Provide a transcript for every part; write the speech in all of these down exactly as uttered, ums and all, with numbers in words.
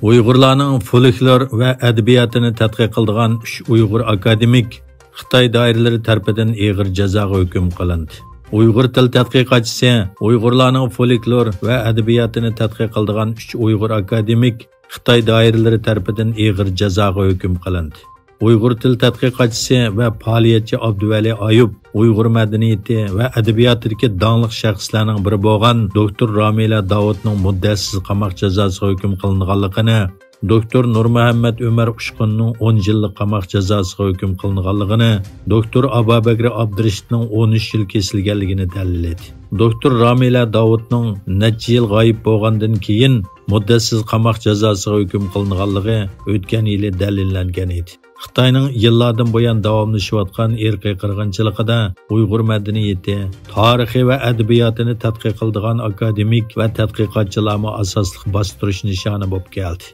ئۇيغۇرلارنىڭ فولكلور ۋە ئەدەبىياتىنى تەتقىق قىلىدىغان ئۈچ ئۇيغۇر ئاكادېمىك خىتاي دائىرىلىرى تەرىپىدىن ئېغىر جازاغا ھۆكۈم قىلىندى. ئۇيغۇر تىل تەتقىقاتچىسى، ئۇيغۇرلارنىڭ فولكلور ۋە ئەدەبىياتىنى تەتقىق قىلىدىغان ئۈچ ئۇيغۇر ئاكادېمىك خىتاي دائىرىلىرى تەرىپىدىن ئېغىر جازاغا ھۆكۈم قىلىندى. ئۇيغۇر تىل تەتقىقاتچىسى ۋە پائالىيەتچى ئابدۇۋەلى ئايۇپ ئۇيغۇر مەدەنىيىتى ۋە ئەدەبىياتىدىكى داڭلىق شەخسلەرنىڭ بىرى بولغان دوكتور رامىلە داۋۇتنىڭ مۇددەتسىز قاماق جازاسىغا ھۆكۈم قىلىنغانلىقىنى، دوكتور نۇرمۇھەممەت ئۆمەر ئۇچقۇننىڭ ئون يىللىق قاماق جازاسىغا ھۆكۈم قىلىنغانلىقىنى، دوكتور ئابابەكرى ئابدۇرېشىتنىڭ ئون ئۈچ يىل كېسىلگەنلىكىنى دەلىللىدى. دوكتور رامىلە داۋۇتنىڭ نەچچە يىل غايىب بولغاندىن كېيىن مۇددەتسىز قاماق جازاسىغا ھۆكۈم قىلىنغانلىقى ئۆتكەن يىلى دەلىللەنگەن ئىدى. خىتاينىڭ يىللاردىن بۇيان داۋاملىشىۋاتقان ئىرقىي قىرغىنچىلىقىدا ئۇيغۇر مەدەنىيىتى، تارىخى ۋە ئەدەبىياتىنى تەتقىق قىلىدىغان ئاكادېمىك ۋە تەتقىقاتچىلارمۇ ئاساسلىق باستۇرۇش نىشانى بولۇپ كەلدى.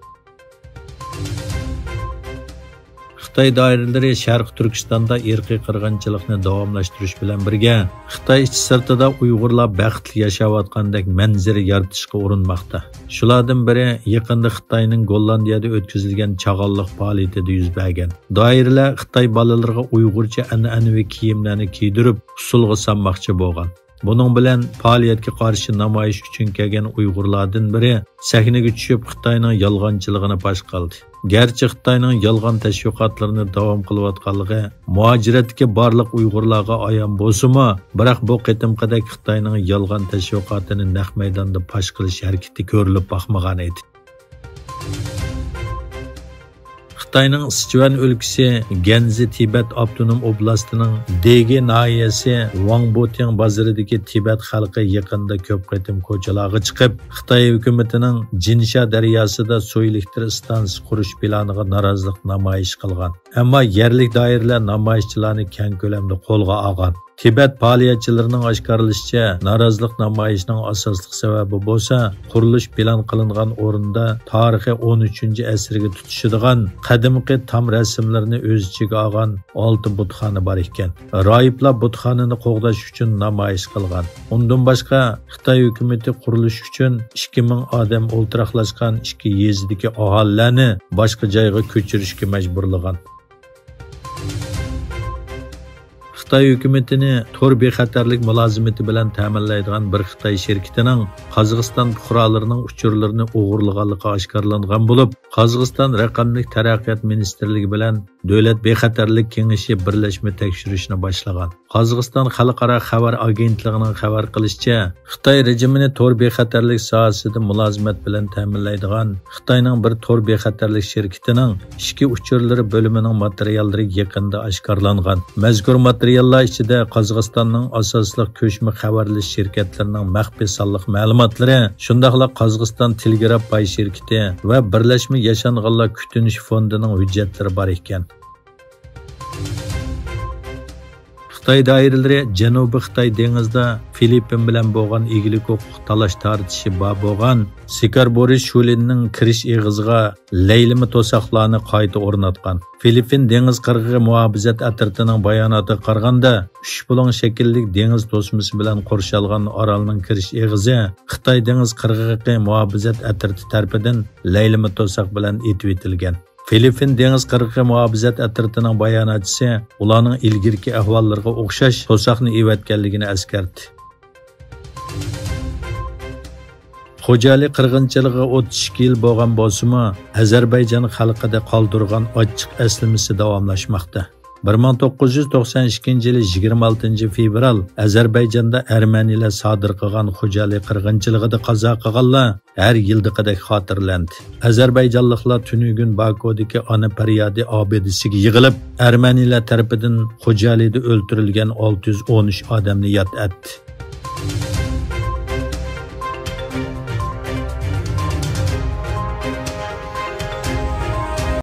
خىتاي دائىرىلىرى شەرقىي تۈركىستاندا ئىرقىي قىرغىنچىلىقنى داۋاملاشتۇرۇش بىلەن بىرگە، خىتاي ئىچى سىرتىدا ئۇيغۇرلار بەختلىك ياشاۋاتقاندەك مەنزىرە يارىتىشقا ئۇرۇنماقتا. شۇلاردىن بىرى يېقىندا خىتاينىڭ گوللاندىيەدە ئۆتكۈزۈلگەن چاغانلىق پائالىيىتىدە يۈز بەرگەن. دائىرىلەر خىتاي بالىلىرىغا ئۇيغۇرچە ئەنئەنىۋى كىيىملەرنى كىيدۈرۈپ، ئۇسسۇلغا سالماقچى بولغان. بۇنىڭ بىلەن پائالىيەتكە قارشى نامايىش ئۈچۈن كەلگەن ئۇيغۇرلاردىن بىرى سەھنىگە چۈشۈپ، خىتاينىڭ يالغانچىلىقىنى پاش قىلدى. گەرچە خىتاينىڭ يالغان تەشۋىقاتلىرىنى داۋام قىلىۋاتقانلىقى مۇھاجىرەتتىكى بارلىق ئۇيغۇرلارغا ئايان بولسىمۇ، بىراق بۇ قېتىمقىدەك خىتاينىڭ يالغان تەشۋىقاتىنى نەق مەيداندا پاش قىلىش ھەرىكىتى كۆرۈلۈپ باقمىغان ئىدى. خىتاينىڭ سىچۈەن ئۆلكىسى گەنزى تىبەت ئاپتونوم ئوبلاستىنىڭ دېگې ناھىيەسى ۋاڭبۇتىڭ بازىرىدىكى تىبەت خەلقى يېقىندا كۆپ قېتىم كوچىلارغا چىقىپ، خىتاي ھۆكۈمىتىنىڭ جىنشا دەرياسىدا سۇ ئېلېكتر ئىستانسىسى قۇرۇش پىلانىغا نارازىلىق نامايىش قىلغان. ئەمما يەرلىك دائىرىلەر نامايىشچىلارنى كەڭ كۆلەمدە قولغا ئالغان. تىبەت پائالىيەتچىلىرىنىڭ ئاشكارىلىشىچە، نارازىلىق نامايىشىنىڭ ئاساسلىق سەۋەبى بولسا، قۇرۇلۇش پىلان قىلىنغان ئورۇندا تارىخى ئون ئۈچىنچى ئەسىرگە تۇتىشىدىغان قەدىمكى تام رەسىملىرىنى ئۆز ئىچىگە ئالغان ئالتە بۇتخانا بار ئىكەن. راھىبلار بۇتخانىنى قوغداش ئۈچۈن نامايىش قىلغان. ئۇندىن باشقا، خىتاي ھۆكۈمىتى قۇرۇلۇش ئۈچۈن ئىككى مىڭ ئادەم ئولتۇراقلاشقان ئىككى يېزىدىكى ئاھالىلەرنى باشقا جايغا كۆچۈرۈشكە مەجبۇرلىغان. خىتاي ھۆكۈمىتىنى تور بىخەتەرلىك مۇلازىمىتى بىلەن تەمىنلەيدىغان بىر خىتاي شىركىتىنىڭ قازاقىستان پۇقرالىرىنىڭ ئۇچۇرلىرىنى ئوغرىلىغانلىقى ئاشكارىلانغان بولۇپ، قازاقىستان رەقەملىك تەرەققىيات مىنىستىرلىكى بىلەن دۆلەت بىخەتەرلىك كېڭىشى بىرلەشمە تەكشۈرۈشنى باشلىغان. قازاقىستان خەلقئارا خەۋەر ئاگېنتلىقىنىڭ خەۋەر قىلىشىچە، خىتاي رېجىمىنى تور بىخەتەرلىك ساھەسىدە مۇلازىمەت بىلەن تەمىنلەيدىغان خىتاينىڭ بىر تور بىخەتەرلىك شىركىتىنىڭ ئىچكى ئۇچۇرلىرى بۆلۈمىنىڭ ماتېرىياللىرى يېقىندا ئاشكارىلانغان. مەزكۇر ماتېرىياللار ئىچىدە قازاقىستاننىڭ ئاساسلىق كۆچمە خەۋەرلىشىش شىركەتلىرىنىڭ مەخپىي سانلىق مەلۇماتلىرى، شۇنداقلا قازاقىستان تېلېگراف پاي شىركىتى ۋە بىرلەشمە ياشانغانلار كۈتۈنۈش فوندىنىڭ ھۆججەتلىرى بار ئىكەن. خىتاي دائىرىلىرى جەنۇبىي خىتاي دېڭىزىدا فىلىپپىن بىلەن بولغان ئىگىلىك ھوقۇق تالاش-تارتىشى بار بولغان سىكاربورى شۇلىننىڭ كىرىش ئېغىزىغا لەيلىمە توساقلارنى قايتا ئورناتقان. فىلىپپىن دېڭىز قىرغىقى مۇھاپىزەت ئەترىتىنىڭ باياناتىغا قارىغاندا، ئۈچ بۇلۇڭ شەكىللىك دېڭىز توسمىسى بىلەن قورشالغان ئارالنىڭ كىرىش ئېغىزى خىتاي دېڭىز قىرغىقى مۇھاپىزەت ئەترىتى تەرىپىدىن لەيلىمە توساق بىلەن ئېتىۋېتىلگەن. فىلىپپىن دېڭىز قىرغىقى مۇھاپىزەت ئەترىتىنىڭ باياناتچىسى ئۇلارنىڭ ئىلگىرىكى ئەھۋاللىرىغا ئوخشاش توساقنى ئېۋەتكەنلىكىنى ئەسكەرتتى. خوجالى قىرغىنچىلىقى ئوتتۇز ئىككى يىل بولغان بولسىمۇ، ئەزەربەيجان خەلقىدە قالدۇرغان ئاچچىق ئەسلىمىسى داۋاملاشماقتا. بىر مىڭ توققۇز يۈز توقسان ئىككىنچى يىلى يىگىرمە ئالتىنچى فېۋرال ئەزەربەيجاندا ئەرمەنىيلەر سادىر قىلغان خوجالى قىرغىنچىلىقىدا قازا قىلغانلار ھەر يىلدىقىدەك خاتىرىلەندى. ئەزەربەيجانلىقلار تۈنۈگۈن باكۇدىكى ئانا پەريادى ئابىدىسىگە يىغىلىپ، ئەرمەنىيلەر تەرىپىدىن خوجالىدا ئۆلتۈرۈلگەن ئالتە يۈز ئون ئۈچ ئادەمنى ياد ئەتتى.